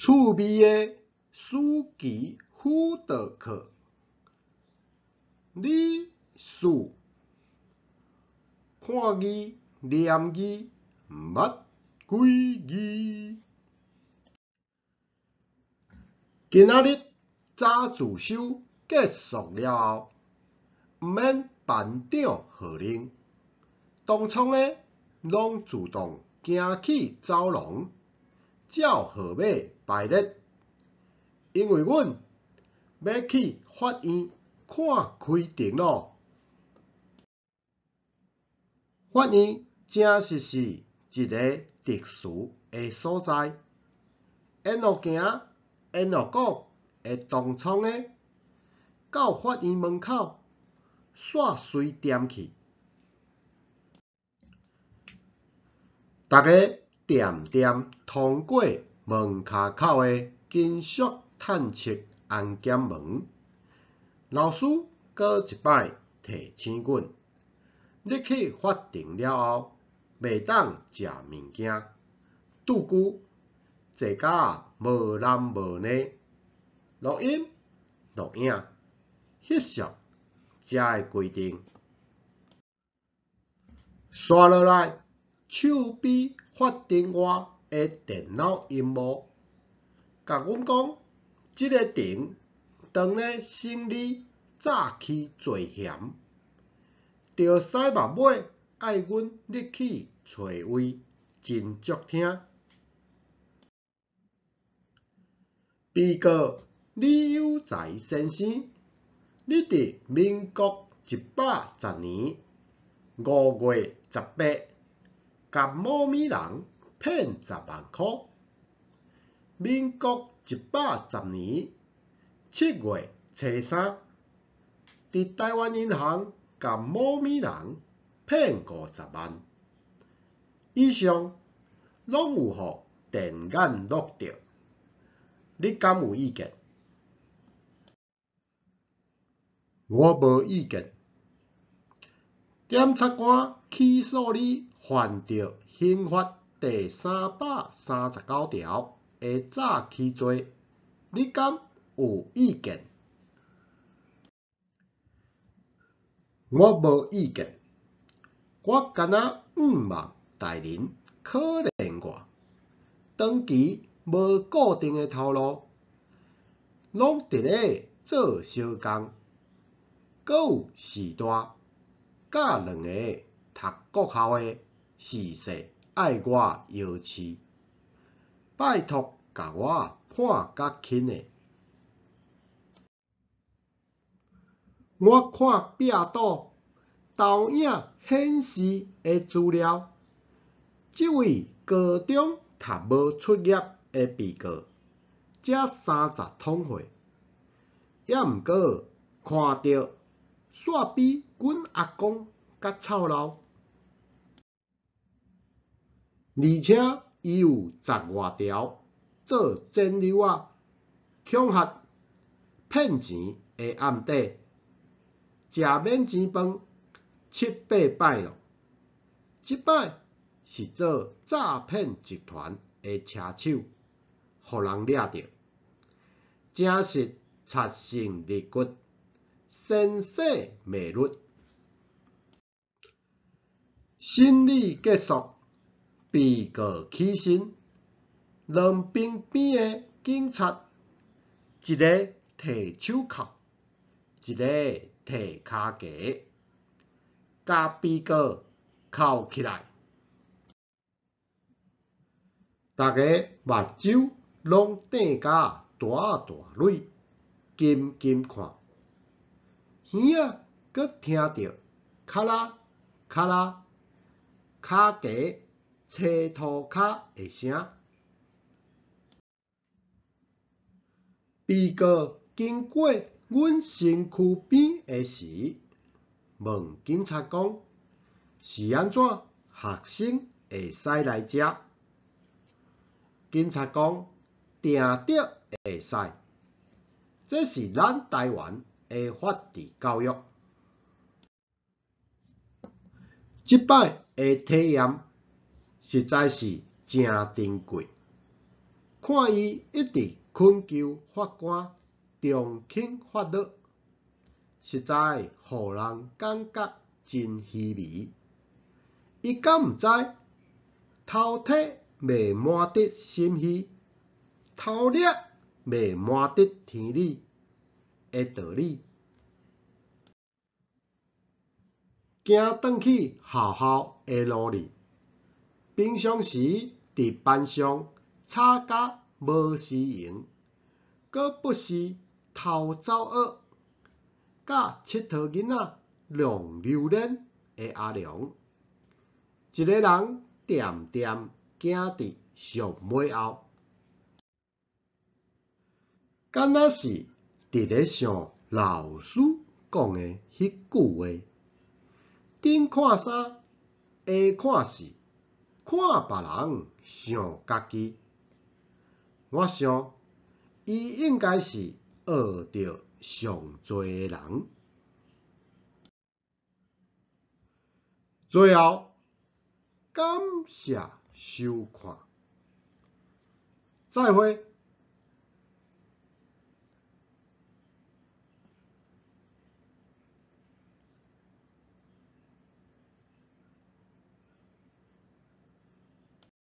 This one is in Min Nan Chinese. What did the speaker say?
趣味的暑期輔導課，理數看字念字毋捌幾字。今仔日早自修結束了後，毋免班長號令，同窗的攏自動行去走廊，照號碼排列，因為阮欲去法院看開庭囉。法院誠實是一个特殊的所在，沿路行，沿路講的同窗的，到法院門口，煞隨踮去。逐家恬恬通過門跤口的金屬探測安檢門，老師閣一擺提醒阮：入去法庭了後，袂當食物件，拄久坐甲無男無女，錄音、錄影、翕相遮的規定。紲落來，手臂法庭外的電腦螢幕，共阮講，這个庭當咧審理詐欺罪嫌，著使目尾愛阮入去揣位，真足聽。被告李有才先生，你佇民國110年5月18，共某物人騙10萬箍。民國110年7月初三，佇臺灣銀行共某物人騙50萬。以上攏有予電眼錄著，你敢有意見？我無意見。檢察官起訴你犯著刑法第339條的詐欺罪，你敢有意見？我無意見。我敢若向望大人可憐我，長期無固定的頭路，攏佇咧做小工，閣有序大佮兩个讀國校的逝世愛我搖飼，拜託共我判較輕的。我看壁堵投影顯示的資料，這位高中讀無出業的被告，才30通歲，猶毋過看著煞比阮阿公較臭老，而且伊有十外條做剪搝仔、恐嚇、騙錢的案底，食免錢飯七八擺囉，這擺是做詐騙集團的車手，予人掠著，誠實賊性入骨，先世未律。審理結束，被告起身，兩邊邊的警察，一个提手銬，一个提跤軚，共被告銬起來。逐家目睭攏瞪甲大大蕊，緊緊看，耳仔閣聽著喀啦喀啦跤軚踩塗跤的聲。被告經過阮身軀邊的時，問警察講：是按怎學生會使來遮？警察講：定著會使，這是咱臺灣的法治教育。這擺的體驗實在是誠珍貴。看伊一直懇求法官從輕發落，實在予人感覺真稀微。伊敢毋知偷提袂瞞得心虛，偷掠袂瞞得天理的道理。行轉去學校的路裡，平常時佇班上吵甲無時閒，閣不時偷走學，佮𨑨迌囡仔弄榴蓮的阿良，一个人恬恬行佇上尾後，敢若是佇咧想老師講的彼句話：頂看衫，下看勢，看別人想家己。我想，伊應該是學著上濟的人。最後，感謝收看，再會。